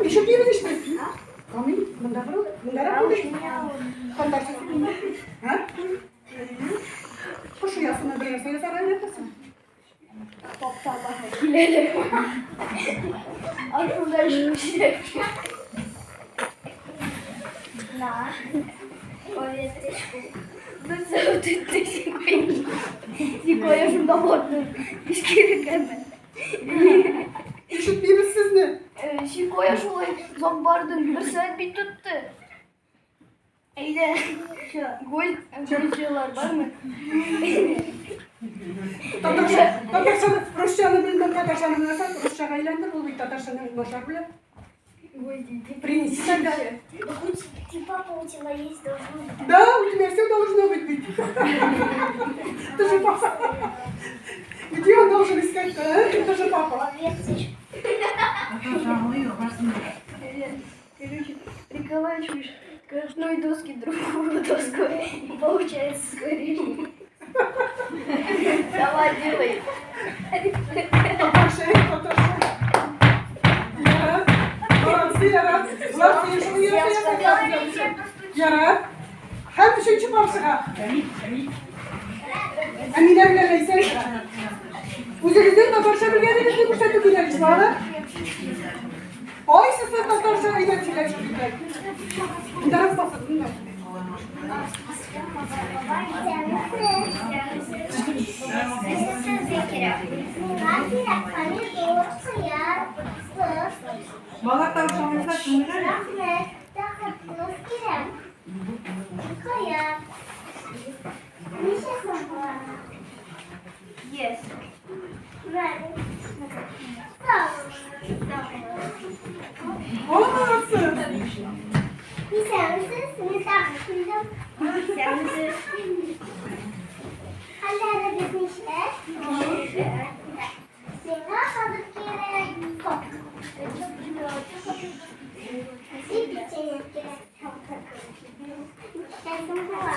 Ишетмибез ич без. Камил, монда бер, мондарак булды. Татарча сөйлиме? А? Кош оясына бер нәрсә ясарга өйрәтерсең. Тапталар киләләр. Артында эшләүчеләр. На. Бер сәгать үтте. Никоя шунда барды. Искерекәме? Ишетмибез сезне. Сикоя шулай озак бардың, бер сәгать бит тотты. Әйдә, гол, голчылар бармы? Татарча, татарчаны, русчаны белмәм, татарчаны белмәсәң, русчага әйләндер, ул бит татарчаны начар белә. Принеси тогда. Ты папа у тебя есть должно быть. Да, у тебя все должно быть ведь. Ты же папа. Где он должен искать-то, а? Это же папа. Короче, приколачиваешь к одной доске другую доску, и получается скворечник. Давай, делай. Татарча, татарча. Ярар. Молодцы, ярар. Молодцы, шуны ярар. Ярар. Һәм өченче пар чыга. Әминә белән Ләйсән. Үзегезнең татарча белгәнегезне күрсәтү кирәк, җылары. Кайсысы татарча әйбәт сөйләшеп икән? Мондарак басыгыз, монда. Бала тавышыңызда күңел әле. Yes. О, молодцы! Исәнмесез, мин тагы килдем. Исәнмесез. Хәлләрегез ничек? Миңа хәзер кирәк сок. И печенье кирәк. Ничә сум була?